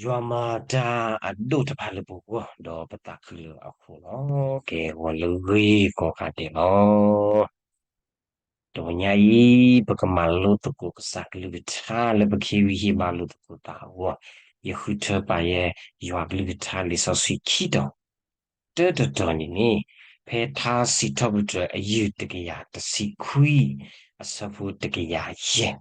ယွၤမၤတၢ်အဒိၣ်တဖၣ်လၢပဂီၢ် ဒီးပသးခုလၢအဃိလီၤ. ကဲ ဂီၤလၢဂ့ၤကိးဂၤဒဲးလီၤ. တဝီညါအံၤ ပကမၤလိသကိးကစၢ်ကလုၢ်ကထါလၢပခ့ဝံဟ့ၣ်ဘါလိာ်သကိးသးအဂီၢ်, ယဃုထၢပာ်ယဲ ယွၤကလုၢ်ကထါလံာ်စီဆှံခံတီၤ, တၢတတီၤန့ၣ်န့ၣ် ဖဲထါစံးထီၣ်ပတြၢၤအယုၢ်တကယၤတဆံခွံ အဆၢဖိတကယၤယဲၢ်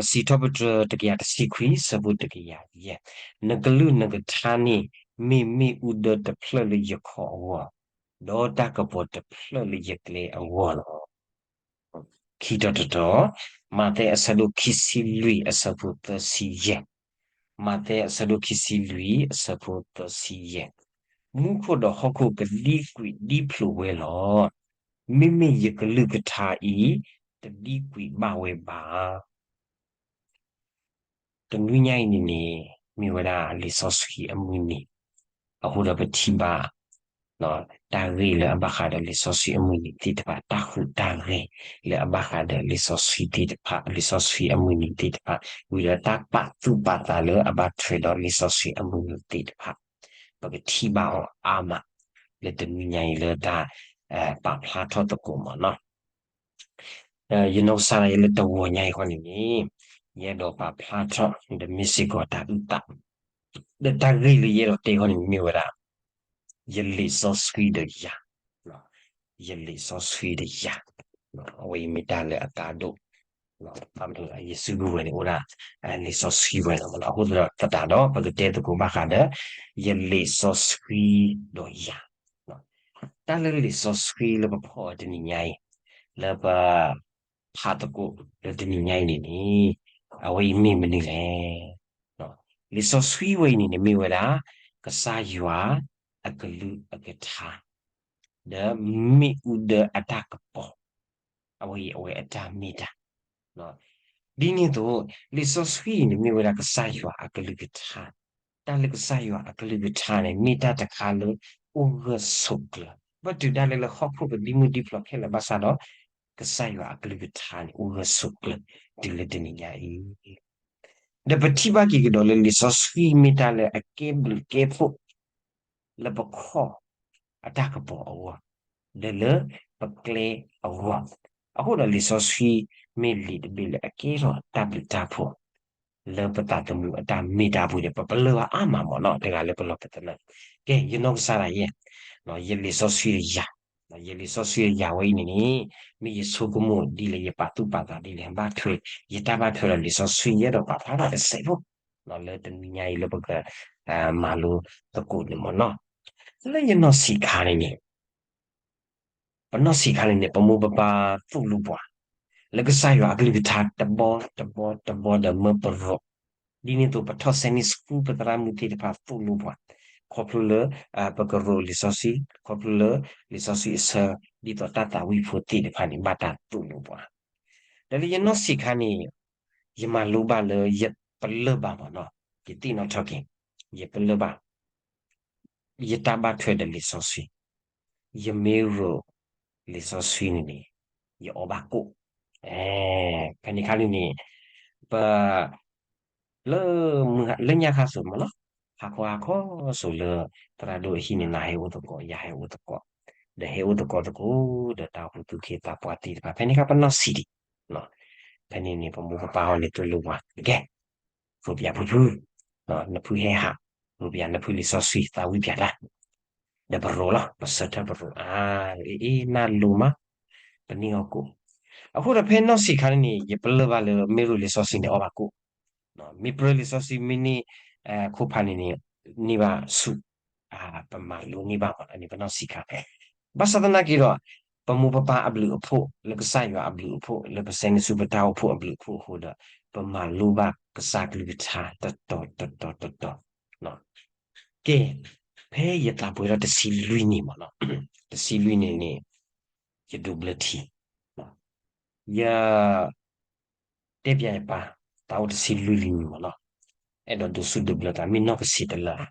စံးထီၣ်ပတြၢၤတကယၤတဆံခွံ ဆၢဖိတကယၤယဲၢ်, နကလုၢ်နကထါန့ၣ် မ့ၢ်မ့ၣ်အူဒၢတဖျၢၣ်လၢယခီၣ်အဂီၢ်, ဒီးတၢ်ကပီၤတဖျၢၣ်လၢယကျဲအဂီၢ်လီၤ. ခံတီၤတတီၤ, မးသဲအဆၢဒိၣ်ခံဆံလွံၢ်အဆၢဖိသၢဆံယဲၢ်, မးသဲအဆၢဒိၣ်ခံဆံလွံၢ်အဆၢဖိသၢဆံယဲၢ်, မူခိၣ်ဒီးဟီၣ်ခိၣ်ကဒံကွံာ်ဒံဖျိးဝဲလီၤ. မ့မ့ၢ်ယကလုၢ်ကထါအံၤ တဒံကွံာ်ဘၣ်ဝဲဘၣ်. တနွံညါအံၤန့ၣ်န့ၣ် မ့ၢ်ဝဲဒၣ်လံာ်စီဆှံအမုၢ်နံၤ, အဃိဒီးပထံၣ်ဘၣ် တၢ်ဂ့ၢ်လၢအဘၣ်ဃးဒီးလံာ်စီဆှံအမုၢ်နံၤသ့ၣ်တဖၣ်, တၢ်ဟူးတၢ်ဂဲၤလၢအဘၣ်ဃးဒီးလံာ်စီဆှံသ့ၣ်တဖၣ်, လံာ်စီဆှံအမုၢ်နံၤသ့ၣ်တဖၣ်, ဝံၤဒီးတၢ်ပာ်သူၣ်ပာ်သးလၢအဘၣ်ထွဲဒီးလံာ်စီဆှံအမုၢ်နံၤသ့ၣ်တဖၣ်, ပကထံၣ်ဘၣ်အီၤအါမး လၢတနွံညါအံၤလၢတၢ် ပာ်ဖျါထီၣ်သကိးမ့ၢ်နီၤ. ယနီၢ်ကစၢ်ဒၣ်ယဲလၢတဝီညါအံၤဃီန့ၣ်န့ၣ်, ယအဲၣ်ဒိးပာ်ဖျါထီၣ်ဒီးမ့ၢ်စ့ၢ်ကီးတၢ်အုၣ်သး, ဒီးတၢ်ဂ့ၢ်လၢယအဲၣ်ဒိးတဲဃီန့ၣ်မ့ၢ်ဝဲဒၣ် ယလံာ်စီဆှံဒီးယၤ, ယလံာ်စီဆှံဒီးယၤ, အဝဲအံၤမ့ၢ်တၢ်လၢအကါဒိၣ်, ဘၣ်မနုၤယစုပူၤဝဲန့ၣ်အိၣ်ဒၣ် လံာ်စီဆှံဝဲလီၤ. အဃိသတးဒီး ပကတဲသကိးဘၣ်ဃးဒီး ယလံာ်စီဆှံဒီးယၤ တၢ်လၢလံာ်စီဆှံလၢပဖီၣ်အီၤတနံၤညါအံၤ, လၢပဖးသကိးလၢတနံၤညါအံၤန့ၣ်န့ၣ်, အဝဲအံၤမ့ၢ်မနုၤလဲၣ်. လံာ်စီဆှံဝဲအံၤန့ၣ်န့ၣ် မ့ၢ်ဝဲဒၣ် ကစၢ်ယွၤအကလုၢ်အကထါ, ဒီးမ့ၣ်အူဒၢအတၢ်ကပီၤ, အဝဲအံၤအဝဲအတၢ်မ့ၢ်တၢ် ဒ်န့ၣ်အသိး လံာ်စီဆှံအံၤန့ၣ်မ့ၢ်ဝဲဒၣ်ကစၢ်ယွၤအကလုၢ်ကထါ, တၢ်လၢကစၢ်ယွၤအကလုၢ်ကထါန့ၣ် မ့ၢ်တၢ်တခါလၢအိၣ်ဂၢၢ်ဆိးကျၢၤ, ဘၣ်တုၤဒၣ်လဲာ်လၢဟီၣ်ခိၣ်ကဒံမုၢ်ဒံဖျိးခဲလၢာ်ဘၣ်ဆၣ်ဒီး ကစၢ်ယွၤအကလုၢ်ကထါန့ၣ် အိၣ်ဂၢၢ်ဆိးကျၢၤ တုၤလၢတနံၤညါအံၤ ဒီးပထံၣ်ဘၣ်က့ၤကဒီးလၢလံာ်စီဆှံမ့ၢ်တၢ်လၢအကဲဘျုးကဲဖှိၣ် လၢပခီၣ်အတၢ်ကပီၤအဂီၢ်, ဒီးလၢပကျဲအဂီၢ်, အဃိဒီးလံာ်စီဆှံမ့ၢ်လံာ်တဘ့ၣ်လၢအကဲထီၣ်တၢ်ဘျုးတၢ်ဖှိၣ် လၢပသးသမူအတၢ်မ့ၢ်တၢ်ပှၤဒီး ပပလၢၢ်ဘၣ်အါမးမ့ၢ်နီၤ တဂၤလၢပလီၢ်ပသနၢၣ်, ကဲ ယနီၢ်ကစၢ်ဒၣ်ယဲ ယလံာ်စီဆှံယၤ, ယလံာ်စီဆှံယၤဝဲအံၤန့ၣ်န့ၣ် မ့ၢ်ယဆိကမိၣ်ဒ်လဲၣ် ယပာ်သူၣ်ပာ်သးဒ်လဲၣ် ဘၣ်ထွဲ ယတၢ်ဘၣ်ထွဲဒီးလံာ်စီဆှံ ယအဲၣ်ဒိးပာ်ဖျါထီၣ်တစဲးဖိ လၢတနံၤညါအံၤလၢပက မၤလိသကိးန့ၣ်မ့ၢ်နီၤ, လၢယနီၢ်ဆံးခါန့ၣ်န့ၣ် ပနီၢ်ဆံးခါန့ၣ်န့ၣ် ပမိၢ်ပပၢ်သိၣ်လိပှၤ လၢကစၢ်ယွၤအကလုၢ်ကထါတဘီတဘီတဘီဒီးမၢပရိး, ဒ်န့ၣ်အသိး ပထီၣ် Sunday School ပသရၣ်မုၣ်သ့ၣ်တဖၣ်သိၣ်လိပှၤ ခီဖျိလၢ ပကရိးလံာ်စီဆှံ ခီဖျိလၢလံာ်စီဆှံအဆၢ ဒ်သိးတၢ်သးဝံၣ်ဖိသ့ၣ်တဖၣ်န့ၣ် ဘၣ်တၢ်သိၣ်လိပှၤ, ဒီးလၢယနီၢ်ဆံးခါန့ၣ် ယမၤလိဘၣ်လၢ ယပလၢၢ်ဘၣ်မ့ၢ်နီၤ, ယသ့ၣ်နီၣ်ထီၣ်က့ၤ ယပလၢၢ်ဘၣ် ယတၢ်ဘၣ်ထွဲဒီးလံာ်စီဆှံ, ယမ့ၢ်ရိးလံာ်စီဆှံန့ၣ်န့ၣ် ယအီၣ်ဘၣ်ကိၣ်, ဖဲန့ၣ်ခါန့ၣ်န့ၣ် ပ လၢ လၢညါခါစိၤမ့ၢ်နီၤ, ဟါခီဟါခီစိၤလၢ သရၣ်ဒိၣ်အဟံၣ်န့ၣ် နၤဟဲအိၣ်သကိး ယၤဟဲအိၣ်သကိး, ဒီးဟဲအိၣ်သကိးသကိး ဒီးတၢ်အိၣ်ဖှိၣ်သူၣ်က့သးပှၢ်သ့ၣ်တဖၣ် ဖဲန့ၣ်ခါပနီၢ်ဆံးဒံး, ဖဲန့ၣ်န့ၣ် ပမိၢ်ပပၢ်အီၤန့ၣ်သိၣ်လိပှၤ ကဲ ရိးပၠးဖုဖု, နဖုဟဲဟး, ရိးပၠးနဖုလံာ်စီဆှံ သးဝံၣ်ပၠးတၢ်, ဒီးပရိးလီၤ ပဆၢထၢၣ်ပရိး အါ အ့ အ့ နၢ်လိၤမး, ပန့ၢ်အီၣ်ကိၣ်, အဃိဒီးဖဲနီၢ်ဆံးခါန့ၣ်န့ၣ် ယပလၢၢ်ဘၣ်လၢမ့ၢ်ရိးလံာ်စီဆှံန့ၣ်အီၣ်ဘၣ်ကိၣ်, မ့ၢ်ပြၢလံာ်စီဆှံမ့ၢ်န့ၢ် ခိၣ်ဖးန့ၣ်န့ၣ် န့ၢ်ဘၣ်ဆူၣ်, ပမၤလိန့ၢ်ဘၣ်မ့ၢ်န့ၣ် ပနီၢ်ဆံးခါဖဲ ဘၣ်ဆၣ်သနာ်က့ဒီး ပမိၢ်ပပၢ်အဘျုးအဖှိၣ် လၢကစၢ်ယွၤအဘျုးအဖှိၣ် လၢပ Sunday School ပတၢ်အိၣ်ဖှိၣ်အဘျုးအဖှိၣ်အဃိဒီး ပမၤလိဘၣ်ကစၢ်ကလုၢ်ကထါတတီၤတတီၤတတီၤ, ကဲ ဖဲယသးပှဲၤထီၣ်တဆံလွံၢ်နံၣ်မ့ၢ်နီၤ, တဆံလွံၢ်နံၣ်န့ၣ် ယဒိးဘျၢထံ, ယ တဲပၠးယပၢ် သးအိၣ်တဆံလွံၢ်နံၣ်မ့ၢ်နီၤ, အဲၣ်ဒိးဒိးဆူၣ်ဒိးဘျၢသး မ့ၢ်နီၢ်ကဆံးတလၢာ်ဧါ,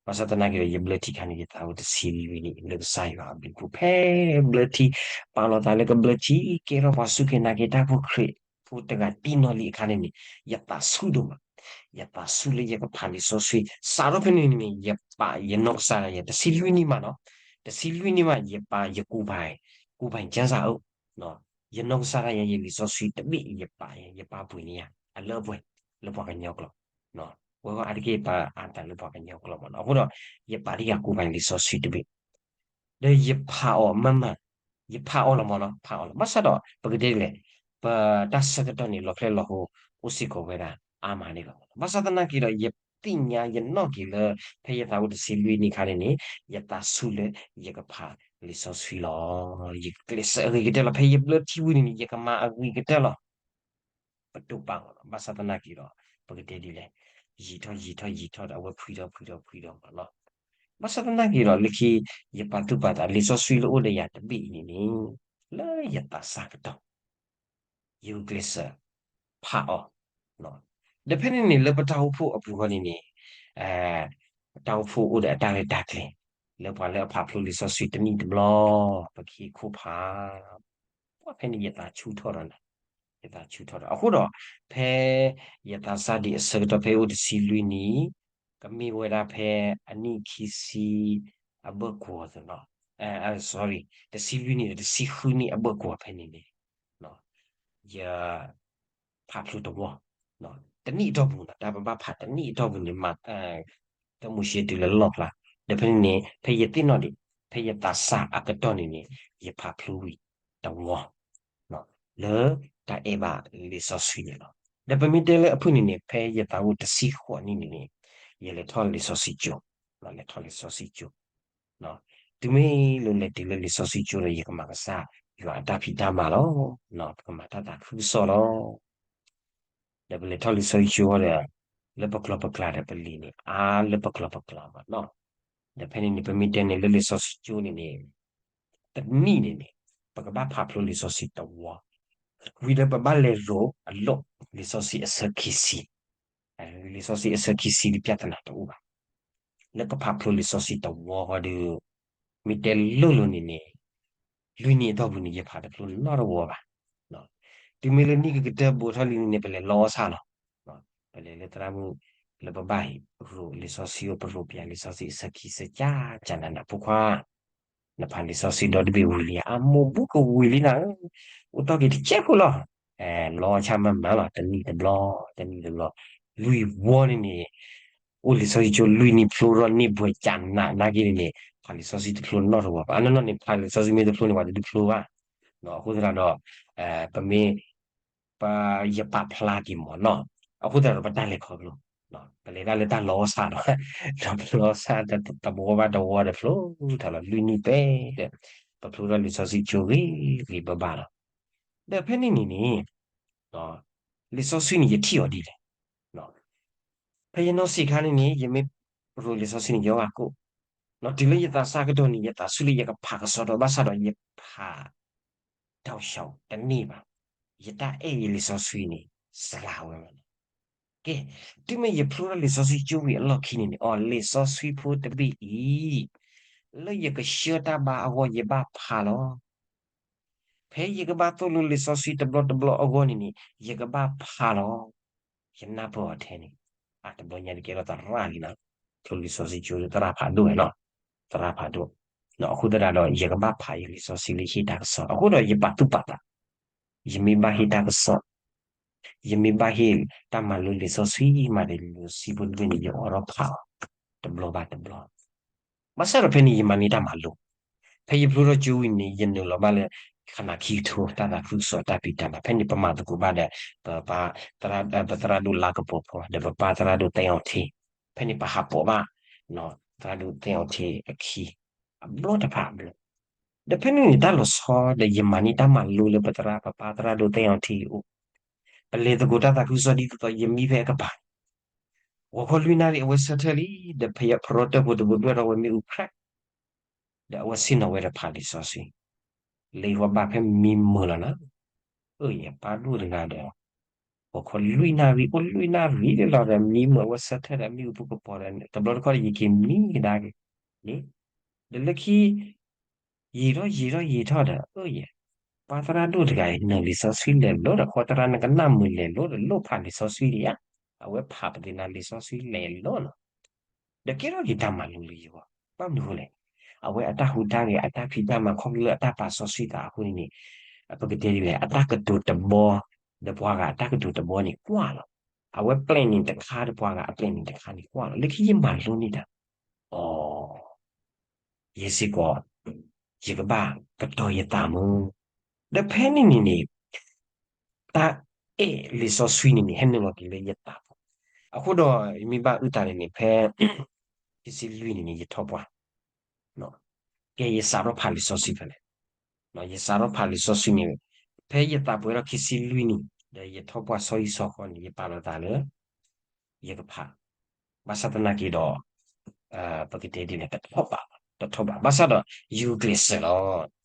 ဘၣ်ဆၣ်သနာ်က့ဒီး ယဘျၢထံခါန့ၣ် ယသးအိၣ်တဆံလွံၢ်နံၣ် လၢကစၢ်ယွၤအဘျုးအဖှိၣ် ဖဲဘျၢထံ ပာ်လီၤသးလၢကဘျၢထံ ကဲထီၣ်ပှၤစူၢ်က့ၤနာ်က့ၤတၢ်ဖိခရံာ် ယမ့ၢ်ပှၤလၢအဖးဖျိတဂၤတံၢ်နီၢ်လံအခါန့ၣ်န့ၣ် ယသးဆူၣ်ဒိၣ်မး, ယသးဆူၣ်လၢယကဖးလံာ်စီဆှံ, စးထီၣ်ဖဲန့ၣ်န့ၣ် ယပာ်ယနီၢ်ကစၢ်ဒၣ်ယဲ တဆံလွံၢ်နံၣ်မးနီၤ, တဆံလွံၢ်နံၣ်မး ယပာ်ယကူပၤ, ကူပၤကၠၢစၢ်အၢ, ယနီၢ်ကစၢ်ဒၣ်ယဲ ယလံာ်စီဆှံတဘ့ၣ် ယပာ်, ယပာ်ပှ့ၤန့ၢ်ယၤ အလၢအပှဲၤ လၢပှၤကညီကျိာ်, ဝဲဂီၢ်အါတက့ၢ်ပာ်အသးလၢပှၤကညီကျိာ်မးနီၤ, အဃိဒီး ယပာ်တ့ၢ်ယၤကူပၤလံာ်စီဆှံတဘ့ၣ် ဒီးယဖးအီၤမးမး, ယဖးအီၤလီၤမးနီၤ, ဖးအီၤလီၤ. ဘၣ်ဆၣ်ဒီး ပကတဲဒ်လဲၣ်, ပတၢ်ဆၢကတီၢ်န့ၣ် လီၤဖျဲၣ်လီၤဟိ အိၣ်စ့ၢ်ကီးဝဲဒၣ်အါမးန့ၣ်လီၤ. ဘၣ်ဆၣ်သနာ်က့ဒီး ယသ့ၣ်ညါယနီၣ်က့ၤလၢ ဖဲယသးအိၣ်တဆံလွံၢ်နံၣ်အခါန့ၣ်န့ၣ် ယသးဆူၣ်လၢယကဖးလံာ်စီဆှံလီၤ. ယကျဲးစၢးအဂ့ၤကတၢၢ်လီၤ. ဖဲယဘျၢထံဝံၤန့ၣ်န့ၣ် ယကမၤအဂ့ၤကတၢၢ်လီၤ. ပတိၢ်ပာ်အီၤလီၤ. ဘၣ်ဆၣ်သနာ်က့ဒီး ပကတဲဒ်လဲၣ်, ယံာ်ထီၣ်ယံာ်ထီၣ်ယံာ်ထီၣ်ဒီး အဝဲဖှံထီၣ်ဖှံထီၣ်ဖှံထီၣ်မးလီၤ. ဘၣ်ဆၣ်သနာ်က့ဒီး လၢခံ ယပာ်သူၣ်ပာ်သးလံာ်စီဆှံလၢအိၣ်ဒီးယၤတဘ့ၣ်အံၤန့ၣ်န့ၣ် လၢယသးစၢ်ကတီၢ် ယဂုာ်ကျဲးစၢးဖးအီၤ, ဒီးဖဲန့ၣ်န့ၣ် လၢပတၢ်အိၣ်ဖှိၣ်အပူၤဃီန့ၣ်န့ၣ် ပတၢ်အိၣ်ဖှိၣ်အိၣ်ဒီးအတၢ်ရဲၣ်တၢ်ကျဲၤ လၢပှၤလၢအဖးဖျိလံာ်စီဆှံတနံၣ်တဘျီ ပကဟ့ၣ်ခိၣ်ဖး ပှၢ်ဖဲန့ၣ်ယသးဆူၣ်ထီၣ်ဒီးနၤ, ယသးဆူၣ်ထီၣ်ဒီး အဃိဒီး ဖဲယသးစၢ်ဒံးအဆၢကတီၢ်ဖဲအိၣ်တဆံလွံၢ်နံၣ် ကမ့ၢ်ဝဲဒၣ်ဖဲအနံၣ်ခံဆံအဘၢၣ်ကွီၤသနီၤ, sorry, တဆံလွံၢ်နံၣ်ဒီးတဆံဃုနံၣ်အဘၢၣ်ကွီၤဖဲန့ၣ်န့ၣ် ယ ဖးဖျိတဝီ, တနံၣ်အတီၢ်ပူၤနီၤ, တၢ်ပဘၣ်ဖးတနံၣ်အတီၢ်ပူၤန့ၣ် မၤ တၢ်မိၤၡ့တုၤလၢလီၣ်ဖျါ, ဒီးဖဲန့ၣ်န့ၣ် ဖဲယသ့ၣ်နီၣ်ဒံး ဖဲယသးစၢ်အကတီၢ်န့ၣ်န့ၣ် ယဖးဖျိဝံၤတဝီ လၢတၢ်အဲၣ်ဘၣ်လံာ်စီဆှံန့ၣ်လီၤ. ဒီးပမ့ၢ်တဲလၢအဖုၣ်န့ၣ်န့ၣ် ဖဲယသးအိၣ်တဆံဃိးနံၣ်န့ၣ်န့ၣ် ယလဲၤထီၣ်လံာ်စီဆှံကၠိ, လဲၤထီၣ်လံာ်စီဆှံကၠိ တုၤမ့ၢ်လၢလဲၤတုၤလၢလံာ်စီဆှံကၠိဒီး ယကမၤကစၢ်ယွၤအတၢ်ဖံးတၢ်မၤလီၤ. ပကမၤတၢ်သးခုကစီၣ်လီၤ. ဒီးပလဲၤထီၣ်လံာ်စီဆှံကၠိဒီး လၢပကျိာ်ပကျါဒီးပလံာ်န့ၣ် အါလၢပကျိာ်ပကျါမးနီၤ. ဒီးဖဲန့ၣ်န့ၣ် ပမ့ၢ်တဲန့ၣ်လၢလံာ်စီဆှံကၠိန့ၣ်န့ၣ် တနံၣ်န့ၣ်န့ၣ် ပကဘၣ်ဖးဖျိလံာ်စီဆှံတဝီ, ဝံၤဒီးပဘၣ်လဲၤရိၤအလိၣ် လံာ်စီဆှံအဆၢခံဆံ, လံာ်စီဆှံအဆၢခံဆံဒီးပြဿနာတအိၣ်ဘၣ်. လၢပဖးဖျိလံာ်စီဆှံတဝီဃီဒီး မ့ၢ်တဲလိၤလိၤန့ၣ်န့ၣ် လွံၢ်နံၣ်အတီၢ်ပူၤန့ၣ် ယဖးတဖျိနီတဝီဘၣ်. တုၤမ့ၢ်လၢနံၣ်ကကတၢၢ်ဘူးထီၣ်လံန့ၣ်န့ၣ် ပလဲၤလီအီၣ်ဆၣ်လီၤ. ပလဲၤလၢသရၣ်မုၣ် လၢပဘၣ်ရိၤလံာ်စီဆှံအိၣ် ပရိၤပယၤလံာ်စီဆှံအဆၢခံဆၢကၢ်ကၢ်နးနး ဖိခွါ နဖးလံာ်စီဆှံဒီတဘ့ၣ်ဝံၤလံဧါ, အမိၢ်ဘူးကဝံၤလံနၤဧၢ, အိၣ်တီၢ်က့ၤတကဲဖိလီၤ. လီအီၣ်ဆၣ်မၤမၤလီၤ တနံၣ်တဘျီ တနံၣ်တဘျီ, လွံၢ်ဝီန့ၣ်န့ၣ် အိၣ်လံာ်စီဆှံကၠိလွံၢ်နံၣ်ဖျိထီၣ်န့ၢ်ဘှဲးကၢ်နးနးက့န့ၣ်န့ၣ် ဖးလံာ်စီဆှံတဖျိနီတဝီဘၣ်. အနီၢ်နီၢ်န့ၣ် ဖးလံာ်စီဆှံမ့ၢ်တဖျိန့ၣ် ပှၤတဒုးဖျိဘၣ်. အဃိသတးဒီး ပမ့ၢ် ပ ယပာ်ဖျါက့ၤမ့ၢ်နီၤ, အဃိသတးဒီးပတၢ်လဲၤခီဖျိ ပလဲၤတၢ်လၢတၢ်လီအီၣ်ဆၣ်ဒီး ဒီးပလီအီၣ်ဆၣ်တဝီဘၣ်တဝီဒီးဖျိထီၣ်လီၤ လွံၢ်နံၣ်ပဲဒီး ပဖျိထီၣ်လံာ်စီဆှံကၠိဂ့ၤဂ့ၤဘၣ်ဘၣ်လီၤ. ဒီးဖဲန့ၣ်န့ၣ်န့ၣ် လံာ်စီဆှံန့ၣ်ယထံၣ်အီၤဒ်လဲၣ်, ဖဲယနီၢ်ဆံးခါန့ၣ်န့ၣ် ယမ့ၢ်ရိၤလံာ်စီဆှံန့ၣ် ယဝၤကိၣ်, တုၤလၢယသးစၢ်ကတီၢ်န့ၣ် ယသးဆူၣ်လၢယကဖးကစီဒီး ဘၣ်ဆၣ်ဒီးယဖး တၢ်ဆၢတန့ၢ်ဘၣ်, ယတၢ်အဲၣ်ယလံာ်စီဆှံန့ၣ် စှၤဝဲလီၤ. ကဲ, တုၤမ့ၢ်ယဖျိထီၣ်လံာ်စီဆှံကၠိဝံၤအလီၢ်ခံန့ၣ်န့ၣ် အိ လံာ်စီဆှံဖိတဘ့ၣ်အံၤ လၢယကဆှၢတၢ်ဘါအဂီၢ် ယဘၣ်ဖးလီၤ. ဖဲယကဘၣ်သိၣ်လိလံာ်စီဆှံတဘျီတဘျီအဂီၢ်န့ၣ်န့ၣ် ယကဘၣ်ဖးလီၤ. ယနၢ်ပၢၢ်အီၤထဲန့ၣ်, အတဘျီညါတကဲထီၣ်သရၣ်လံနီၤ, ဖျိလံာ်စီဆှံကၠိသရၣ်ဖးဒိၣ်ဝဲနီၤ, သရၣ်ဖးဒိၣ်, အဃိသတးဒီး ယကဘၣ်ဖးယလံာ်စီဆှံလၢဟ့ၣ်တၢ်ကစီၣ်, အဃိဒီးယပာ်သူၣ်ပာ်သး, ယမ့ၢ်ဘၣ်ဟ့ၣ်တၢ်ကစီၣ်, ယမ့ၢ်ဘၣ်ဟ့ၣ်တၢ်မၤလိလံာ်စီဆှံမးဒီး လံာ်စီဆှံဖိတဘ့ၣ်န့ၣ် ယအိးထီၣ်ဖးအီၤ တဘျီဘၣ်တဘျီ ဘၣ်ဆၣ်ဒီးဖဲန့ၣ် ယမၤန့ၢ်တၢ်မၤလိ, ဖဲယဖျိထီၣ်ကၠိဝံၤန့ၣ် ယနုာ်လီၤဘၣ်လၢ ခနၣ်ခံကထိ တၢ်သးခုကစီၣ်တၢ်ဖံးတၢ်မၤ, ဖဲန့ၣ်ပမၤသကိးဘၣ်ဒီး ပ ပသရၣ်ဒိၣ်လါကပီၤဖိ ဒီးပပၢ်သရၣ်ဒိၣ်သဲအီထံ, ဖဲန့ၣ်ပဟးပိာ်ဘၣ် သရၣ်ဒိၣ်သဲအီထံအခံ အဘျီတဖၣ်အဘျီ, ဒီးဖဲန့ၣ်န့ၣ် တၢ်လီၤဆီဒီးယမၤန့ၢ်တၢ်မၤလိလၢပသရၣ် ပပၢ်သရၣ်ဒိၣ်သဲအီထံအအိၣ်, ပလဲၤသကိးတၢ်သးခုကစီၣ်ဒ်သိးသိး ယမံဖဲအကပၤ ဂီၤခီလွံၢ်နၣ်ရံၣ် အဝဲဆၢထၢၣ်လံ, ဒီးဖဲယဖရီတၢၢ်ဖိတဘိဒွဲၣ်ထီၣ်ဝဲမ့ၣ်အူ crack, ဒီးအဝဲဆ့ၣ်နီၤဝဲဒီးဖးလံာ်စီဆှံ, လၢယဝဲဘၣ်ဖဲမံမုာ်လီၤနၤ, အၢ ယပၢ်ဒိၣ်တဂၤဒီး ဂီၤခီလွံၢ်နၣ်ရံၣ် အိၣ်လွံၢ်နၣ်ရံၣ်လီၤဒီး မံမုာ် အဝဲဆၢထၢၣ်ဒီးမ့ၣ်အူဖိကပီၤဒီး တဘျီတခီၣ်ဒီး ယက့ၤမံကဒါက့ၤန့ၣ်, ဒီးလၢခံ ယံာ်ထီၣ်ယံာ်ထီၣ်ယံာ်ထီၣ်ဒီး အၢ ယဲ ပှၤသရၣ်ဒိၣ်တဂၤအံၤ နၢၤလံာ်စီဆှံလဲၤလိၤဒီး ဃိသရၣ်နကနၣ်မုာ်လဲၤလိၤဒီး လိၣ်ဖးလံာ်စီဆှံဒံးဧါ, အဝဲဖးပသ့ၣ်ညါလံာ်စီဆှံလဲၤလိၤလီၤ. ဒီးကဲထီၣ်က့ၤတၢ်မၤလိလၢယဂီၢ်, ဘၣ်မနုၤအဃိလဲၣ်, အဝဲအတၢ်ဟူးတၢ်ဂဲၤ အတၢ်ဖံးတၢ်မၤခီဖျိလၢအတၢ်ပာ်စီဆှံသးအဃိန့ၣ်န့ၣ်, ပကတဲဒ်လဲၣ် အတၢ်ကတိၤတဘီ, ဒီးပှၤဂၤအတၢ်ကတိၤတဘီန့ၣ် ကွၢ်လီၤ. အဝဲပျဲၢ်န့ၣ်တခါ ဒီးပှၤဂၤအပျဲၢ်န့ၣ်တခါန့ၣ် ကွၢ်လီၤ. လၢခံယမၤလိန့ၢ်တၢ်, အိ ယဲစ့ၢ်ကီး ယကဘၣ်ကတီၤယသးမုာ်, ဒီးဖဲန့ၣ်န့ၣ်န့ၣ် တၢ်အဲၣ်လံာ်စီဆှံန့ၣ်န့ၣ် ဟဲနုာ်လီၤက့ၤလၢယသးပူၤ, အဃိဒီးယမ့ၢ်ဘၣ်အုၣ်သးန့ၣ်န့ၣ် ဖဲ ခံဆံလွံၢ်န့ၣ်န့ၣ် ယထီၣ်ပှၢ်, ကဲယစးထီၣ်ဖးလံာ်စီဆှံဖဲလဲၣ်, ယစးထီၣ်ဖးလံာ်စီဆှံန့ၣ်, ဖဲယသးပှဲၤထီၣ်ခံဆံလွံၢ်နံၣ် ဒီးယထီၣ်ပှၢ်စီၤယံစီၤဃီန့ၣ် ယပာ်လီၤသးလၢ ယကဖး, ဘၣ်ဆၣ်သနာ်က့ဒီး ပကတဲဒ်လဲၣ် တထီၣ်ဘး, တထီၣ်ဘး ဘၣ်ဆၣ်ဒီး ယဂုာ်ကျဲးစၢးလီၤ.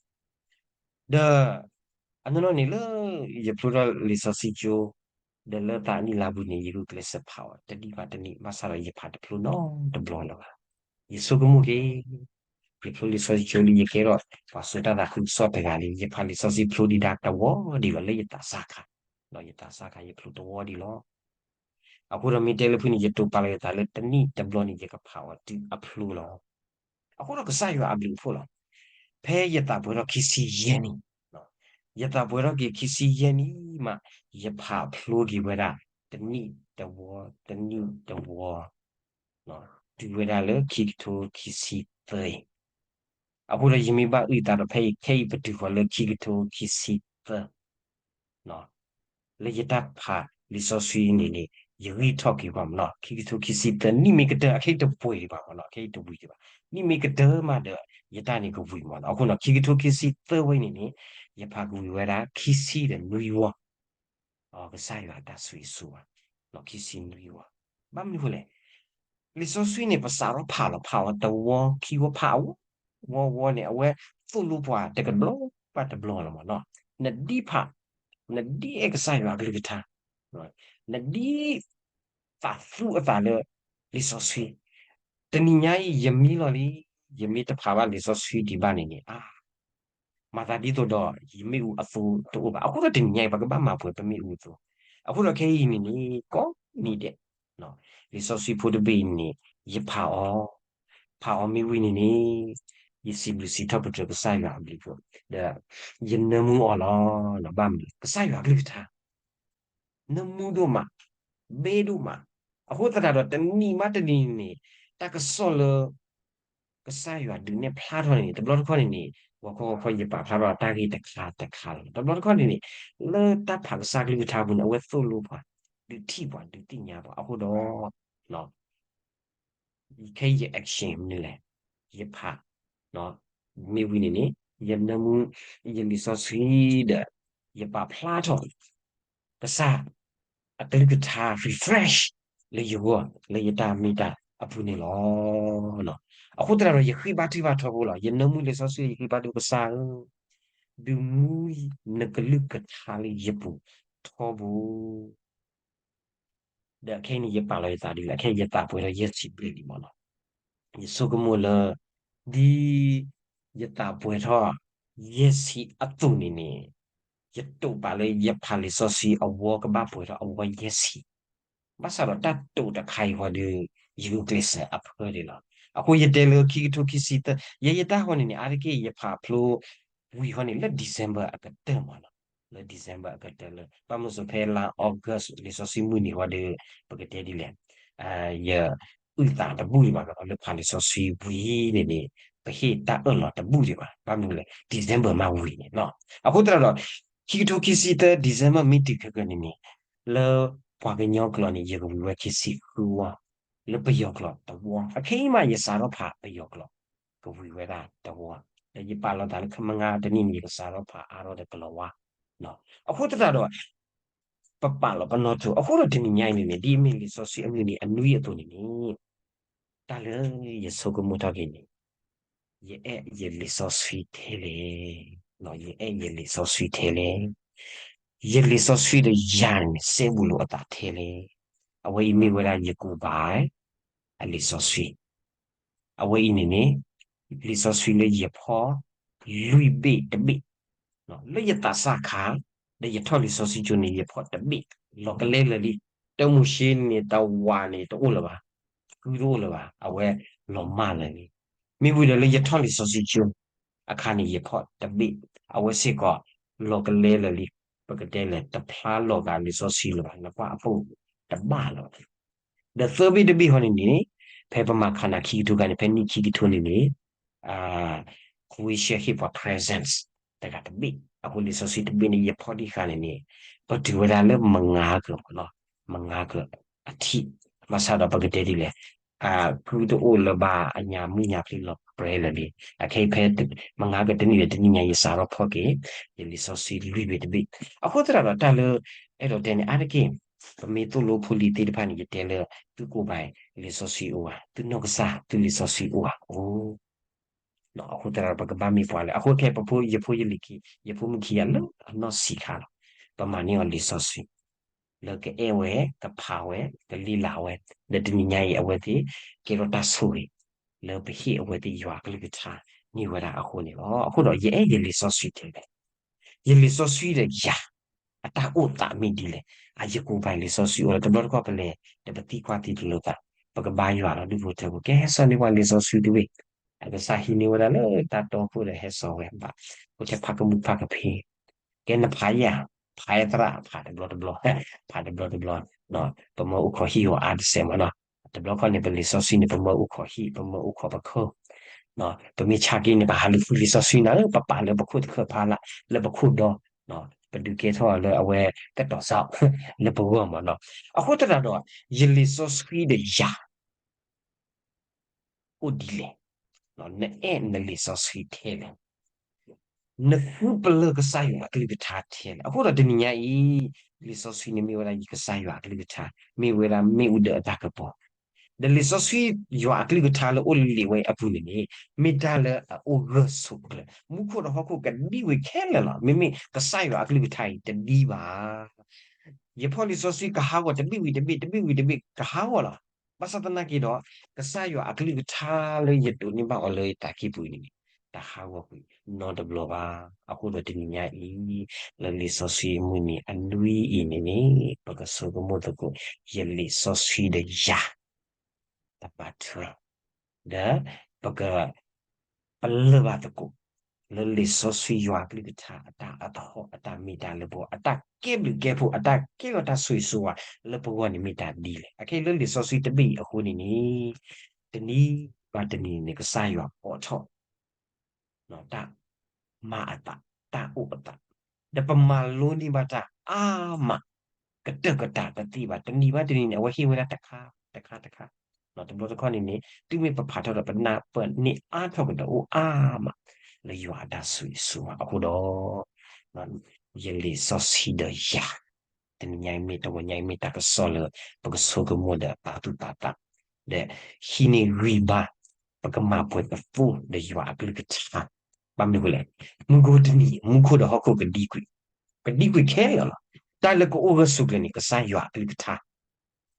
ဒီး အနီၢ်နီၢ်န့ၣ်လၢ ယဖျိထီၣ်လံာ်စီဆှံကၠိ ဒီးလၢသးနံၣ်လါပူၤန့ၣ် ယဂုာ်ကျဲးစၢးဖးအီၤ တနံၣ်ဘၣ်တနံၣ် ဘၣ်ဆၣ်ဒီးယဖးတဖျိနီတဘျီလၢၤဘၣ်. ယဆိကမိၣ်က့ၤ ယဖျိလံာ်စီဆှံကၠိလံ ယကဲထီၣ်ပှၤစိာ်တၢ်သးခုကစီၣ်တဂၤလံ ယဖးလံာ်စီဆှံဖျိဒံးဒၣ်တဝီဒံးလီၤ လၢယသးစၢ်ခါ, ဒီးယသးစၢ်ခါ ယဖျိတဝီဒံးလီၤ. အဃိဒီးမ့ၢ်တဲလၢဖုန့ၣ် ယတိာ်ပာ်လီၤယသးလၢတနံၣ်တဘျီန့ၣ် ယကဖးအီၤတုၤအဖျိလီၤ. အဃိဒီးကစၢ်ယွၤအဘျုးအဖှိၣ်လီၤ. ဖဲယသးပှဲၤထီၣ်ခံဆံယဲၢ်နံၣ်, ယသးပှဲၤထီၣ်က့ၤခံဆံယဲၢ်နံၣ်မး ယဖးဖျိက့ၤဝဲဒၣ် တနံၣ်တဝီ တနံၣ်တဝီ တုၤဝဲဒၣ်လၢခံကထိခံဆံသၢအံၤ, အဃိဒီးယမ့ၢ်ဘၣ်အုၣ်သးဒီးဖဲအံၤ ခဲအံၤပတုၤဃီၤလၢခံကထိခံဆံသၢ လၢယတၢ်ဖးလံာ်စီဆှံန့ၣ်န့ၣ် ယဂံၢ်ထီၣ်က့ၤပှၤမ့ၢ်နီၤ ခံကထိခံဆံသၢ နံၣ်မ့ၢ်ကတၢၢ် အခဲအံၤတပှဲၤဒံးဘၣ်မ့ၢ်နီၤ ခဲအံၤတဝံၤဒံးဘၣ် နံၣ်မ့ၢ်ကတၢၢ်မးဒီး ယတၢ်န့ၣ်ကဝံၤမ့ၢ်နီၤ အဃိဒီး ခံကထိခံဆံသၢဝဲအံၤန့ၣ်န့ၣ် ယဖးကဝံၤဝဲဒၣ် ခံဆံဒီးနွံဝီ ကစၢ်ယွၤအတၢ်ဆိၣ်ဂ့ၤဆိၣ်ဝါ ခံဆံနွံဝီ ဘၣ်မနုၤဃိလဲၣ် လံာ်စီဆှံန့ၣ် ပစးထီၣ်ဖးလီၤ ဖးအီၤတဝီခံဝီ ဖးအဝီဝီဝီန့ၣ် အဝဲသိၣ်လိပှၤတကဘျီဘၣ်တဘျီလီၤမ့ၢ်နီၤ နဒ်ဖး နဒ်အဲၣ်ကစၢ်ယွၤအကလုၢ်ကထါ နဒ်သးသူအသးလၢ လံာ်စီဆှံ တနံၤညါအံၤ ယမံလီၤလံ ယမ့ၢ်တဖးဘၣ်လံာ်စီဆှံဒံးဘၣ်န့ၣ်န့ၣ် အါ မၤသးဒ်သိးဒီး ယမ့ၣ်အူအသိတအိၣ်ဘၣ် အဃိဒီးတနံၤညါအံၤ ပကဘၣ်မၤပှဲၤပမ့ၣ်အူအသိ အဃိဒီးခဲအံၤန့ၣ်န့ၣ် ကိးနံၤဒဲး လံာ်စီဆှံဖိတဘ့ၣ်အံၤန့ၣ် ယဖးအီၤ ဖးအီၤမ့ၢ်ဝံၤန့ၣ်န့ၣ် ယစံးဘျုးစံးထီၣ်ပတြၢၤကစၢ်ယွၤအဘျုးအဖှိၣ် ဒီး ယနၢမူအီၤလီၤ ဘၣ်မနုၤ ကစၢ်ယွၤအကလုၢ်ကထါ နၢမူဒိၣ်မး ဘ့ဒိၣ်မး အဃိသတးဒီးတနံၤမးတနံၤန့ၣ် တၢ်ကစီၣ်လၢ ကစၢ်ယွၤဒုးနဲၣ်ဖျါထီၣ်န့ၣ် တဘျီတခီၣ်န့ၣ်န့ၣ် ဂီၤခီဂီၤခီယပာ်ဖျါထီၣ်တၢ်ဂ့ၢ်တခါတခါလီၤ တဘျီတခီၣ်န့ၣ်န့ၣ် လၢတၢ်ဖးကစၢ်ကလုၢ်ကထါပူၤန့ၣ် အဝဲသိၣ်လိပှၤ ဒုးထံၣ်ပှၤ ဒုးသ့ၣ်ညါပှၤ အဃိဒီး ခဲအံၤယ action မနုၤလဲၣ် ယဖး မ့ၢ်ဝံၤန့ၣ်န့ၣ် ယနၢမူ ယလံာ်စီဆှံဒီး ယပာ်ဖျါထီၣ် ကစၢ် အကလုၢ်ကထါ refresh လၢယဂီၢ် လၢယတၢ်မ့ၢ်တၢ်အပူၤန့ၣ်လီၤ. အဃိသတးဒီး ယဃ့ဘါထုကဖၣ်ထီဘိလီၤ. ယနၢမူလံာ်စီဆှံ ယဃ့ဘါထုကဖၣ် ကစၢ်ဧၢ, ဒုးမူနကလုၢ်ကထါလၢယပူၤထီဘိ ဒီးခဲအံၤန့ၣ် ယပာ်လီၤယသးဒ်လဲၣ်, ခဲအံၤယသးပှဲၤထီၣ်ယဲၢ်ဆံဘျဲၣ်လံမ့ၢ်နီၤ. ယဆိကမိၣ်လၢ ဒ်ယသးပှဲၤထီၣ်ယဲၢ်ဆံအသိးန့ၣ်န့ၣ်, ယတိာ်ပာ်လၢယဖးလံာ်စီဆှံအဝီကဘၣ်ပှဲၤထီၣ်အဝီယဲၢ်ဆံ, ဘၣ်ဆၣ်ဒီးတၢ်တိာ်တခါအံၤဃီဒီး ယဂုာ်ကျဲးစၢးအဖၢဒံးလီၤ. အဃိယတဲလၢခံကထိခံဆံသၢ ယဲယတၢ်ဃီန့ၣ်န့ၣ် အါတက့ၢ်ယဖးဖျိဝံၤဃီန့ၣ် လၢ December အကတၢၢ်မ့ၢ်နီၤ, လၢ December အကတၢၢ်လၢ ဘၣ်မနုၤစ့ၢ်ဖဲလါ August လံာ်စီဆှံမုၢ်နံၤဃီဒီး ပကတဲဒ်လဲၣ်, ယ အုၣ်သးတဘူၣ်ဒံးဘၣ် လၢဖးလံာ်စီဆှံဝံၤန့ၣ်န့ၣ် ပဟ့ၣ်တၢ်အၢၣ်လီၤတဘူၣ်ဒံးဘၣ်. ဘၣ်မနုၤလဲၣ် December မးဝံၤန့ၣ်လီၤ. အဃိသတးဒီး ခံကထိခံဆံသၢ December မ့ၢ်တုၤခဲကနံၤန့ၣ် လၢပှၤကညီကျိာ်န့ၣ် ယကဝံၤဝဲခံဆံဃုဝီ, လၢပယီၤကျိာ်တဝီ, အခဲအံၤမး ယစးထီၣ်ဖးပယီၤကျိာ် ကဝံၤဝဲဒၣ်တဝီ, ဒီးယပာ်လီၤသးလၢ ခမငါတနံၣ်န့ၣ်ယကစးထီၣ်ဖးအါထီၣ်ဒီးကလီၤဝါ အဃိသတးဒီး ပပာ်လီၤပနီၢ်ထူ အဃိဒီးတနံၤညါအံၤန့ၣ်န့ၣ် ဒ်အမ့ၢ်လံာ်စီဆှံအမုၢ်နံၤအနွံအသိးန့ၣ်န့ၣ်, တၢ်လၢယဆိကမိၣ်ထီၣ်က့ၤန့ၣ်, ယအဲၣ်ယလံာ်စီဆှံထဲလဲၣ်, ယအဲၣ်ယလံာ်စီဆှံထဲလဲၣ်, ယလံာ်စီဆှံဒီးယၤန့ၣ် စဲဘူးလိာ်အသးထဲလဲၣ်, အဝဲအံၤမ့ၢ်ဝဲဒၣ်ယကူးဘၣ် အလံာ်စီဆှံ အဝဲအံၤန့ၣ်န့ၣ် လံာ်စီဆှံလၢယဖီၣ် လွံၢ်ဘ့ၣ်တဘ့ၣ် လၢယသးစၢ်ခါ, ဒီးယထီၣ်လံာ်စီဆှံကၠိန့ၣ် ယဖီၣ်တဘ့ၣ်, လီၤကလဲလၢာ်လံ. တၢ်မိၤၡ့န့ၣ် တၢ်ဝၤန့ၣ် တအိၣ်လၢၤဘၣ်, ကုတအိၣ်လၢၤဘၣ်, အဝဲလီၤမၢ်လၢာ်လံ. မ့ၢ်ဝံၤဒီးလၢယထီၣ်လံာ်စီဆှံကၠိအခါန့ၣ် ယဖီၣ်တဘ့ၣ်, အဝဲစ့ၢ်ကီး လီၤကလဲလၢာ်လံ. ပကတဲလဲၣ် တဖျါလီၤဂာ်လံာ်စီဆှံလၢၤဘၣ်, နကွၢ်အပိၣ်တဘၣ်လီၤ. ဒီးသၢဘ့ၣ်တဘ့ၣ်ဟီန့ၣ်န့ၣ်, ဖဲပမၤခးနၤခံကထိခါန့ၣ် ဖဲနံၣ်ခံကထိန့ၣ်န့ၣ် ခွံဆၢဟ့ၣ်ပှၤ presents တဂၤတဘ့ၣ်, အဃိလံာ်စီဆှံတဘ့ၣ်န့ၣ် ယဖီၣ်တံၢ်ဃာ်န့ၣ်န့ၣ် ပတုၤဝဲဒၣ်လၢမုၢ်ဂၤကၢၤမးလီၤ, မုၢ်ဂၤကၢၤအထံး, ဘၣ်ဆၣ်ဒီးပကတဲဒ်လဲၣ်, ကုတအိၣ်လၢၤဘၣ်အညါ မုၢ်ညါဖျံးလီၤပြဲလၢာ်လံ. အခဲအံၤဖဲမုၢ်ဂၤကၢၤတနံၣ်ဒီးတနံၣ်ညါ ယစးထီၣ်ဖီၣ်က့ၤ ယလံာ်စီဆှံလွံၢ်ဘ့ၣ်တဘ့ၣ်. အဃိသတးဒီးတၢ်လၢ အဲၣ်ဒိးတဲန့ၣ် အါတက့ၢ် ပမ့ၢ်သိၣ်လိဖိလံၤသ့ၣ်တဖၣ်န့ၣ် ယတဲလၢ သုကိးဘၣ်လံာ်စီဆှံအိၣ်ဧါ, သုနီၢ်ကစၢ် သုလံာ်စီဆှံအိၣ်ဧါ, အိၣ် အဃိသတးဒီး ပကဘၣ်မ့ၢ်ပှၤလၢ အဃိခဲအံၤ ပဖိ ယဖိယလံၤခံ ယဖိမုၣ်ခံဂၤလၢအနီၢ်ဆံးခါလီၤ. ပမၤန့ၢ်အီၤလံာ်စီဆှံ လၢကအဲၣ်ဝဲ, ကဖးဝဲ, ကလံၣ်လးဝဲ, ဒီးတနံၤညါအံၤ အဝဲသ့ၣ်ကဲထီၣ်တၢ်ဆိၣ်ဂ့ၤ လၢပဟ့ၣ်အဝဲသ့ၣ်ယွၤအကလုၢ်ကထါန့ၢ်ဝဲဒၣ်အဃိန့ၣ်လီၤ. အဃိဒီးယအဲၣ်ယလံာ်စီဆှံထဲလဲၣ်, ယလံာ်စီဆှံဒီးယၤ အတၢ်အိၣ်သးမ့ၢ်ဒ်လဲၣ်. အယကိးဘၣ်လံာ်စီဆှံအိၣ်လၢ တဘျီတခီၣ်ပလဲၤ ဒီးပသံကွၢ်သံတလိၤသး, ပကဘါယွၤလီၤ ဒူၣ်ဖိထၢဖိ ကဲဟဲစိာ်န့ၢ်ပှၤလံာ်စီဆှံတဘ့ၣ်, အကစၢ်ဟံးန့ၢ်ဝဲဒၣ်လၢတၢ်တီခိၣ်ဒီးဟဲစိာ်ဝဲဘၣ်, အိၣ်ထဲဖးကမူဖးကဖ့, ကဲနဖးယၤ, ဖးယသရၣ် ဖးတဘျီတဘျီ, ဖးတဘျီတဘျီ, ပမၢအိၣ်ခိးဟံၣ်အီၤအါတစဲးမးနီၤ, တဘျီခီန့ၣ် ပလံာ်စီဆှံန့ၣ် ပမၢအိၣ်ခိးဟံၣ် ပမၢအိၣ်ခိးပခိၣ် ပမ့ၢ်ဆါက့န့ၣ် ပဟးလူၤဃုလံာ်စီဆှံနၤဧၢ ပပာ်လၢပခိၣ်တခၢၣ်ဖးလၢ် လၢပခိၣ်ဒီ, ပဒုးကဲထီၣ်အီၤလၢအဝဲကတီၤစၢ် လၢပဂီၢ်မးနီၤ. အဃိသတးဒီး ယလံာ်စီဆှံဒီးယၤ အိၣ်ဒ်လဲၣ်, နအဲၣ်နလံာ်စီဆှံထဲလဲၣ်, နဃုပလၢၢ်ကစၢ်ယွၤအကလုၢ်ကထါထဲလဲၣ်. အဃိဒီးတနံၤညါအံၤ လံာ်စီဆှံန့ၣ်မ့ၢ်ဝဲဒၣ်ယကစၢ်ယွၤအကလုၢ်ကထါ, မ့ၢ်ဝဲဒၣ်မ့ၣ်အူဒၢးအတၢ်ကပီၤ, ဒီးလံာ်စီဆှံယွၤအကလုၢ်ကထါလၢအိၣ်လံာ်လံာ်ဝဲအပူၤန့ၣ်န့ၣ် မ့ၢ်တၢ်လၢအအိၣ်ဂၢၢ်ဆိးကျၢၤ, မူခိၣ်ဒီးဟီၣ်ခိၣ်ကဒံဝဲခဲလၢာ်လီၤ. မ့မ့ၢ်ကစၢ်ယွၤအကလုၢ်ကထါအံၤတဒံဘၣ်. ယဖီၣ်လံာ်စီဆှံကဟးဂီၤတဘ့ၣ်ဝံၤတဘ့ၣ် တဘ့ၣ်ဝံၤတဘ့ၣ် ကဟးဂီၤလီၤ. ဘၣ်ဆၣ်သနာ်က့ဒီး ကစၢ်ယွၤအကလုၢ်ကထါလၢယဒိးန့ၢ်ဘၣ်အီၤလၢယသးကံၢ်ပူၤန့ၣ် တဟးဂီၤကွံာ်နီတဘျီဘၣ်. အဃိဒီးတနံၤညါအံၤ လၢလံာ်စီဆှံမုၢ်နံၤအနွံအံၤန့ၣ်န့ၣ် ပကဆိကမိၣ်သကိး ယလံာ်စီဆှံဒီးယၤ တပာ်ထွဲ ဒီးပက ပလၢၢ်ဘၣ်သကိး လၢလံာ်စီဆှံယွၤအကလုၢ်ကထါ အတၢ်အသဟီၣ် အတၢ်မ့ၢ်တၢ်လၢပဂီၢ် အတၢ်ကဲဘျုးကဲဖှိၣ် အတၢ်ကဲထီၣ်တၢ်ဆိၣ်ဂ့ၤဆိၣ်ဝါလၢပဂီၢ်န့ၣ် မ့ၢ်တၢ်ဒ်လဲၣ်. အခဲအံၤလၢလံာ်စီဆှံတဘ့ၣ်အံၤအဃိန့ၣ်န့ၣ် တနံၤဘၣ်တနံၤန့ၣ် ကစၢ်ယွၤအိးထီၣ် တၢ်မၤအသး တၢ်အိၣ်အသး ဒီးပမၤလိန့ၢ်ဘၣ်တၢ်အါမး ကတၢၢ်ကတၢၢ်တသ့ဘၣ်. တနံၤဘၣ်တနံၤန့ၣ် အဝဲဟ့ၣ်ဝဲဒၣ်တခါ တခါ တခါ တဘျီတခီၣ်န့ၣ်န့ၣ် တုၤမ့ၢ်ပဖးထီၣ်ဒီး ပနၢ်ပၢၢ်န့ၢ်အါထီၣ်ကဒီးအိၣ်အါမး လၢယွၤအတၢ်ဆိၣ်ဂ့ၤဆိၣ်ဝါအဃိဒီး ယလံာ်စီဆှံဒီးယၤ တနံၤညါအံၤမ့ၢ်တဂီၤညါအံၤမ့ၢ် တၢ်ကစီၣ်လၢပကဆိကမိၣ်ဒီးပာ်သူၣ်ပာ်သး ဒီးဟံးန့ၢ်ဂံၢ်ဘါ ပကမၤပှဲၤပသိဒီးယွၤအကလုၢ်ကထါ ဘၣ်မနုၤအဃိလဲၣ်, မုၢ်ဂီၤတနံၤ မူခိၣ်ဒီးဟီၣ်ခိၣ်ကဒံကွံာ်, ကဒံကွံာ်ခဲလၢာ်လီၤ. တၢ်လၢကအိၣ်ဂၢၢ်ဆိးကျၢၤန့ၣ် ကစၢ်ယွၤအကလုၢ်ကထါ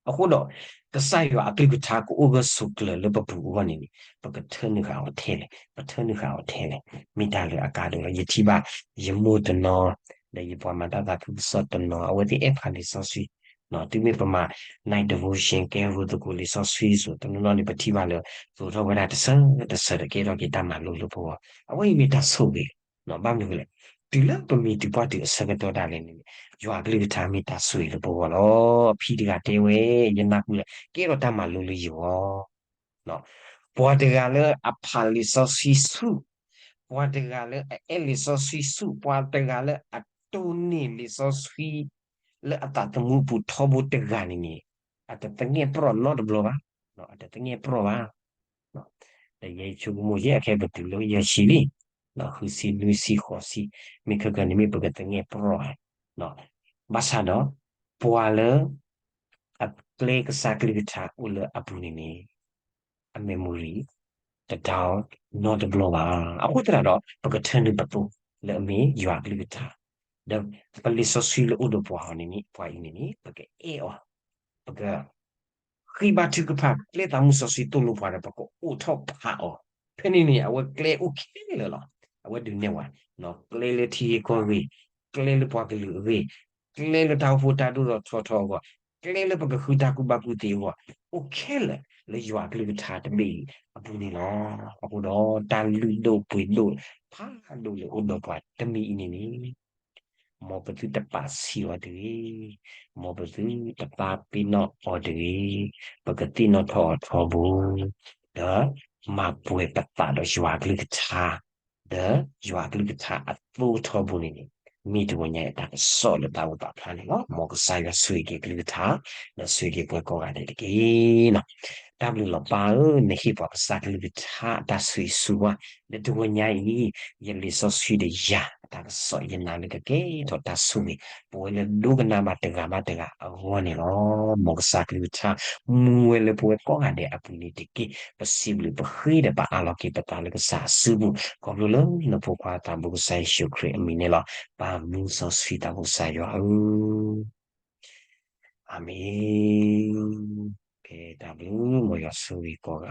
အဃိဒီး ကစၢ်ယွၤအကလုၢ်ကထါကအိၣ်ဂၢၢ်ဆိးကျၢၤလၢပပူၤအဂီၢ်န့ၣ်န့ၣ် ပကထၢနုာ်ဃာ်အီၤထဲလဲၣ်, ပထၢနုာ်ဃာ်အီၤထဲလဲၣ်, မ့ၢ်တၢ်လၢအကါဒိၣ်လီၤ. ယထံၣ်ဘၣ် ယမိၢ်တနီၤ ဒီးယပှၤမၤတၢ်သးခုကစီၣ်တနီၤ အဝဲသ့ၣ်အဲၣ်ဖးလံာ်စီဆှံ တုၤမ့ၢ်ပမၤ night devotion ကဲရိသကိးလံာ်စီဆှံစိၤ တနီၤနီၤန့ၣ် ပထံၣ်ဘၣ်လၢ သိးထီၣ်ဝဲဒၣ်တစၢၤတစၢၤဒီးကဲထီၣ်က့ၤတၢ်မၤလိလၢပဂီၢ်, အဝဲအံၤမ့ၢ်တၢ်ဆိၣ်ဂ့ၤ ဘၣ်မနုၤလဲၣ်, တုၤလၢပမံၤတုၤပှၢ်တုၤအဆၢကတီၢ်ဒၣ်လဲာ်န့ၣ် ယွၤအကလုၢ်ကထါမ့ၢ်တၢ်ဆိၣ်ဂ့ၤလၢပဂီၢ်လီၤ. ဖံတဂၤတဲဝဲ ယနၢ်ဟူလၢ ကဲထီၣ်တၢ်မၤလိလၢယဂီၢ် ပှၤတဂၤလၢအဖးလံာ်စီဆှံဆူၣ်, ပှၤတဂၤလၢအအဲၣ်လံာ်စီဆှံဆူၣ်, ပှၤတဂၤလၢအတိၢ်န့ၢ်လံာ်စီဆှံ လၢအသးသမူအပူၤထီဘိတဂၤန့ၣ်န့ၣ် အတသငဲၣ်ပြီၣ်နီတဘျီဘၣ်, အတသငဲၣ်ပြီၣ်ဘၣ်. ဒီးယဲယဆိကမိၣ် ယဲအခဲပတုၤလၢယဲၢ်ဆံလံ, ဃုဆံနွံဆံဃိးဆံ, မ့ၢ်ခဲကနံၣ်မ့ၢ်ပကသငဲၣ်ပြီၣ်ဧါ, ဘၣ်ဆၣ်ဒီး ပှၤလၢ အကျဲကစၢ်ကလုၢ်ကထါအိၣ်လၢအပူၤန့ၣ်န့ၣ် အ memory တ down နီတဘျီဘၣ်. အဃိသတးဒီး ပကထၢနုာ်ပသိလၢအမ့ၢ်ယွၤကလုၢ်ကထါ, ဒီးပလံာ်စီဆှံလၢအိၣ်ဒီးပှၤအီၤန့ၣ်န့ၣ် ပှၤအံၤန့ၣ်န့ၣ် ပကအဲၣ်အီၤ, ပက ဃ့ဘါထုကဖၣ် ကျဲသးမုၢ်စီဆှံသိၣ်လိပှၤဒီး ပကအိးထီၣ်ဖးအီၤ, ဖဲန့ၣ်န့ၣ် အဝဲကျဲအိၣ်ခဲလၢာ်လီၤ. အဝဲဒုးနဲၣ်ဝဲ ကျဲလၢထံဂ့ၢ်ကီၢ်ဂ့ၢ်, ကျဲလၢပှၤကလုာ်အဂ့ၢ်, ကျဲလၢတၢ်အိၣ်ဖှိၣ်တၢ်ဒိၣ်ထီၣ်ထီထီၣ်အဂီၢ်, ကျဲလၢပကဃုတၢ်ကူၣ်ဘၣ်ကူၣ်သ့အဂီၢ်, အိၣ်ခဲလၢာ်လၢယွၤအကလုၢ်ကထါတဘ့ၣ်အံၤအပူၤန့ၣ်လီၤ. အဃိဒီးတၢ်လုၢ်ဒိၣ်ပှ့ၤဒိၣ်ဖးဒိၣ်လၢအိၣ်ဒီးပှၤတမံၤအံၤန့ၣ်န့ၣ် မ်ပသုတပာ်ဆံးအီၤတဂ့ၤ, မ်ပသုတပာ်ပ့ၤနီၣ်အီၤတဂ့ၤ, ပကသ့ၣ်နီၣ်ထီၣ်အီၤထီဘိ, ဒီးမၤပှဲၤပသးဒီးယွၤအကလုၢ်ကထါ, ဒီးယွၤအကလုၢ်ကထါအသိးထီဘိန့ၣ်န့ၣ်, မ့ၢ်တဂီၤညါအံၤတၢ်ကစီၣ်လၢတၢ်အိၣ်သးဖျါန့ၣ်လီၤ. မ်ကစၢ်ယွၤဆိၣ်ဂ့ၤက့ၤကလုၢ်ကထါ, ဒီးဆိၣ်ဂ့ၤက့ၤပှၤကိးဂၤဒဲးတက့ၢ်. တၢ်ဘျုးလီၤပၢ်ဧၢ, နဟ့ၣ်ပှၤကစၢ်ကလုၢ်ကထါတၢ်ဆိၣ်ဂ့ၤဆိၣ်ဝါ, လၢတဂီၤညါအံၤ ယလံာ်စီဆှံဒီးယၤအတၢ်ကစီၣ် ယနာ်လၢကကဲထီၣ်တၢ်ဆိၣ်ဂ့ၤ, ပဝဲလၢဒိကနၣ်ဘၣ်တဂၤဘၣ်တဂၤအဂီၢ်န့ၣ်လီၤ. မ်ကစၢ်ကလုၢ်ကထါ မူဝဲလၢပဝဲကိးဂၤဒဲးအပူၤန့ၣ်တက့ၢ်. ပစံးဘျုးပဃ့ဒီးပအးလီၤက့ၤပသးလၢကစၢ်အစုပူၤ, ခီဖျိလၢနဖိခွါသးဘိကစၢ်ယ့ၣ်ၡူးခရံာ်အမံၤန့ၣ်လီၤ. ပၢ်မူစီဆှံသးဘိကစၢ်ယွၤဧၢ, အၤမ့ၣ်. ကဲတၢ်ဘျုး, မ်ယွၤဆိၣ်ဂ့ၤကိးဂၤ